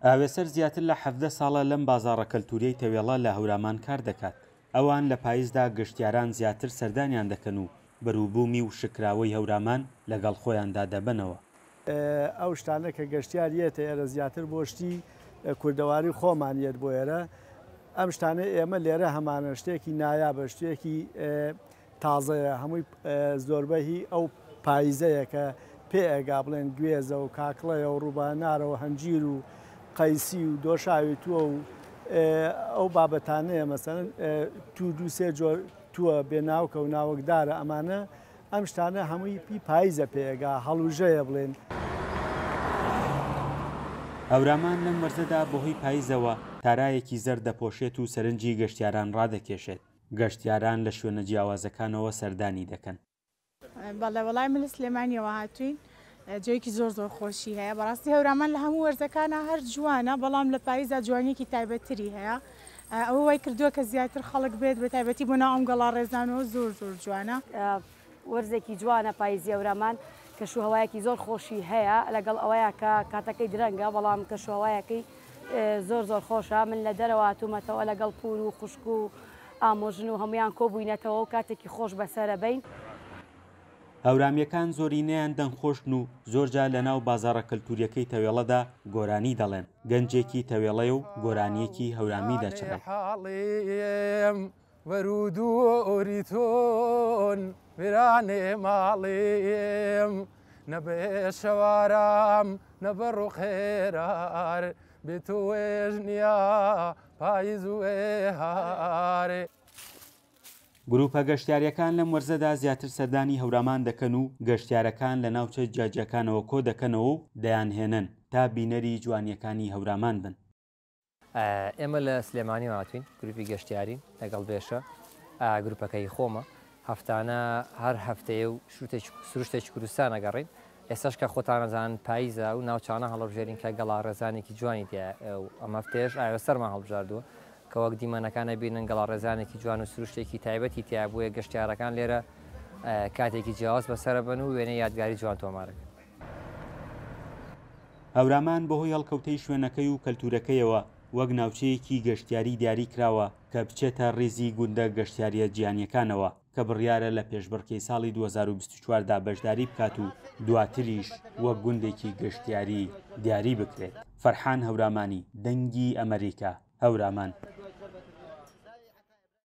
ئاوێسەر زیاتر لە 17 ساڵە لەم بازاڕە کەلتوریەی تەوێڵە لە هەورامان کار دەکات. ئەوان لە پایزدا گەشتیاران زیاتر سەردانیان دەکەن و بەروبوومی وشککراوەی هەورامان لەگەڵ خۆیاندا دەبەنەوە. ئەو شتانە کە گەشتیار یەتە ئێرە زیاتر بۆ شتی کوردەواری خۆمان یەت بۆ ئێرە، ئەم شتانەی ئێمە لێرە هەمانە شتێکی نایابە، شتێکی تازەیە، هەمووی زۆربە هی ئەو پایزەیە کە پێ ئەگا بڵێن گوێزە و کاکڵەیە و ڕووبانارە و هەنجیر و قەیسی و دۆشاوی تووە و ئەو بابەتانەیە مەسەن تو دوو سێ جۆر تووە بێ ناوکە و ناوکدارە ئەمانە ئەم شتانە هەمووی پی پایزە پێ ئەگا هەڵوژەیە بڵێن. هەورامان لەم وەرزەدا بەهۆی پایزەوە تارایەکی زەرد دەپۆشێت و سەرنجی گەشتیاران ڕادەکێشێت. گەشتیاران لە شوێنە جیاوازەکانەوە سەردانی دەکەن. بەڵێ وەڵای من لە سلێمانیەوە هاتوین جێیەکی زۆر زۆر خۆشی هەیە بەڕاستی هەورامان لە هەموو وەرزەکانە هەر جوانە بەڵام لە پاییزا جوانیەکی تایبەتتری هەیە ئەوە وای کردووە کە زیاتر خەڵک بێت بە تایبەتی بۆ ناو ئەم گەڵا ڕێزانەوە زۆر زۆر جوانە. وەرزێکی جوانە پاییزی هەورامان کەش و هەوایەکی زۆر خۆشی هەیە لەگەڵ ئەوەیا کە کاتەکەی درەنگە بەڵام کەش و هەوایەکەی زۆر زۆر خۆشە من لە دەرەوە هاتوومەتەوە لەگەڵ پوور و خوشک و ئامۆژن و هەموویان کۆبووینەتەوە و کاتێکی خۆش بەسەرەبەین. هەورامییەکان زۆرینەیان دەنگخۆشن و زۆرجار لەناو بازاڕە کەلتوورییەکەی تەوێڵەدا گۆرانی دەڵێن، گەنجێکی تەوێڵەیە و گۆرانییەکی هەورامی دەچڕێت. گروپە گەشتیارییەکان لەم وەرزەدا زیاتر سەردانی هەورامان دەکەن و گەشتیارەکان لە ناوچە جیاجیاکانەوە کۆدەکەنەوە و دەیانهێنن تا بینەری جوانییەکانی هەورامان بن. ئێمە لە سلێمانیەوە هاتوین گروپی گەشتیارین لەگەڵ بێشە گروپەکەی خۆمە هەفتانە هەر هەفتەیە و سروشتێکی کوردستان ئەگەڕین ئێستاش کە خۆتان ئەزانن پاییزە و ناوچانە هەڵەبژێرین کە گەڵاڕێزانێکی جوانی تیایە و ئەم هەفتەیەش ئاوێسەرمان هەڵبژاردووە کە وەک دیمەنەکان ئەبینن گەڵاڕێزانێکی جوان و سروشتێکی تایبەتی تیایە بۆیە گەشتیارەکان لێرە کاتێکی جیاواز بەسەرەبەن و وێنەی یادگاری جوان تۆمارەکەن. هەورامان بەهۆی هەڵکەوتەی شوێنەکەی و کەلتوورەکەیەوە وەک ناوچەیەکی گەشتیاری دیاری کراوە کە بچێتە ڕیزی گوندە گەشتیارییە جیهانییەکانەوە کە بڕیارە لە پێشبڕکێی ساڵی 2024 دا بەشداری بکات و دواتریش وەک گوندێکی گەشتیاری دیاری بکرێت. فەرحان هەورامانی، دەنگی ئەمەریکا، هەورامان.